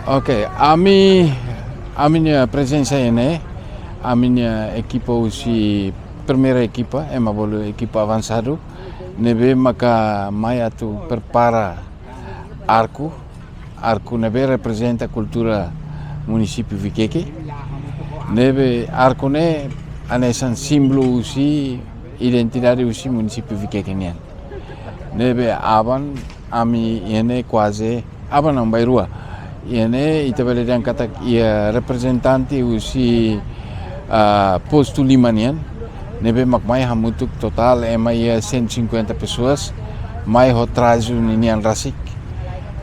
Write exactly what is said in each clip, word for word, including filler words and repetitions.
Ok, ami, ami-nia prezensa iha ne'e, ami-nia ekipa husi primeira ekipa, ema bolu ekipa avansadu, ne'ebé maka mai atu prepara arku, arku ne'ebé reprezenta kultura munisípiu Vikeke, ne'ebé arku ne'e hanesan símbolu husi identidade husi munisípiu Vikeke nian. Ne'ebé aban ami iha ne'e kuaze, aban no bainrua. Iha ne'e ita bele dehan katak iha reprezentante husi, ah, postu lima nian. Ne'ebé mak mai hamutuk totál ema iha cento e cinquenta pessoas. Mai ho traje ninian rasik.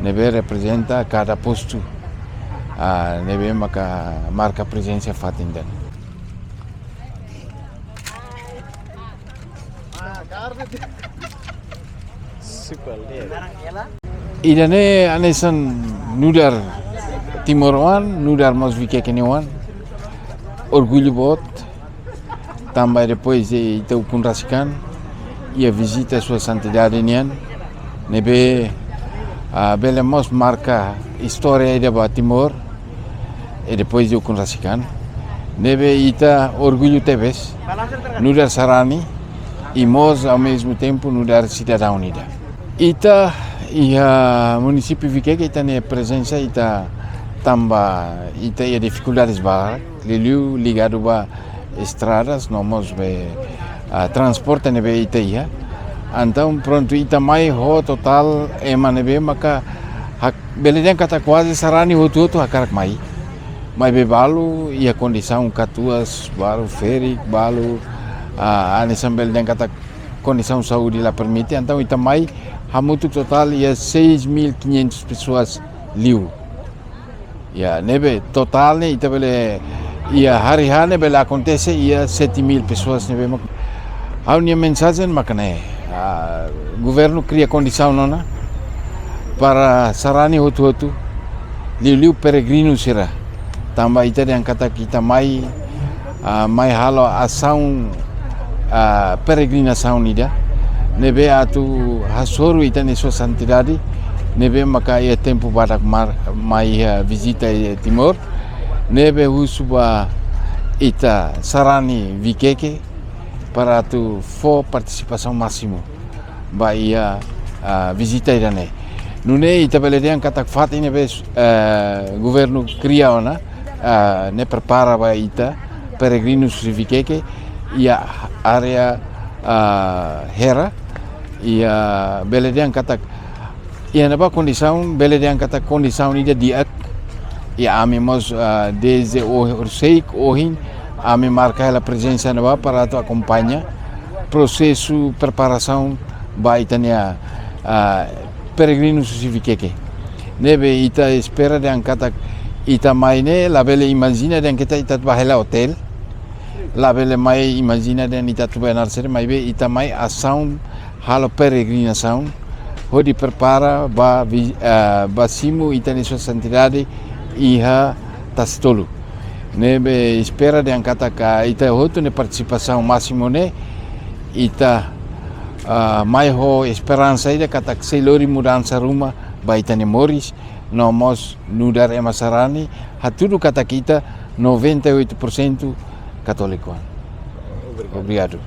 Ne'ebé reprezenta kada postu. Ah, ne'ebé maka marka prezensa fatin ida-ne'e. Ida-ne'e hanesan nu'udar timoroan, nu'udar mós Vikeke nia oan. Orgullu boot, tanba depois de ita ukun rasik an, iha vizita Sua Santidade nian, ne'ebé, ah, bele mós marka istória ida ba Timor, e depois de ukun rasik an. Ne'ebé ita orgullu tebes, nu'udar sarani, i mós ao mesmo tempo nu'udar sidadaun ida. Ita iha munisípiu Vikeke ita-nia prezensa ita tanba ita iha difikuldades barak, liuliu ligadu ba estradas, no mós be, ah, transporte ne'ebé ita iha. Entaun prontu ita mai ho totál ema ne'ebé maka hak-, bele dehan katak kuaze sarani hotu-hotu hakarak mai. Maibé balu iha kondisaun katuas, balu ferik, balu, ah, hanesan bele dehan katak kondisaun saúde la permite, entaun ita mai hamutuk totál iha seis mil quinhentos pessoas liu. Ya, ne'ebé totál ne'e ita bele, iha hari-hari ne'e bele akontese iha sete mil pessoas ne'ebé mak. Ha'u-nia mensajen mak ne'e, ah, governu kria kondisaun ona para sarani hotu-hotu, liuliu peregrinu sira. Tanba ita dehan katak ita mai, ah, mai halo asaun, ah, peregrinasaun ida. Ne'ebé atu hasoru ita-nia Sua Santidade, ne'ebé maka iha tempu badak mar-, mai iha vizita iha Timor. Ne'ebé husu ba ita sarani Vikeke para atu fó partisipasaun másimu ba iha, ah, vizita ida-ne'e. Nune'e ita bele dehan katak fatin ne'ebé, eh, governu kria ona, ah, ne'e prepara ba ita peregrinus husi Vikeke iha área, ah, Hera, iha bele dehan katak iha ne'ebá kondisaun, bele dehan katak kondisaun ida di'ak, i ami mós, ah, dezde ohin, horiseik ohin, ami marka hela prezensa ne'ebá para atu akompaña prosesu preparasaun ba ita-nia, ah, peregrinu husi Vikeke. Ne'ebé ita espera dehan katak ita mai ne'e, labele imajina dehan katak ita atu bá hela otél, labele mai imajina dehan ita atu bá iha ne'e sira, maibé ita mai asaun halo peregrinasaun, hodi prepara ba vi-, ah, ba simu ita-nia Sua Santidade iha Tasitolu. Ne'ebé espera dehan katak ita hotu nia partisipasaun másimu ne'e, ita, ah, mai ho esperansa ida katak sei lori mudansa ruma ba ita-nia moris, no mós nu'udar ema sarani, hatudu katak ita noventa e oito por cento katóliku. Obrigadu.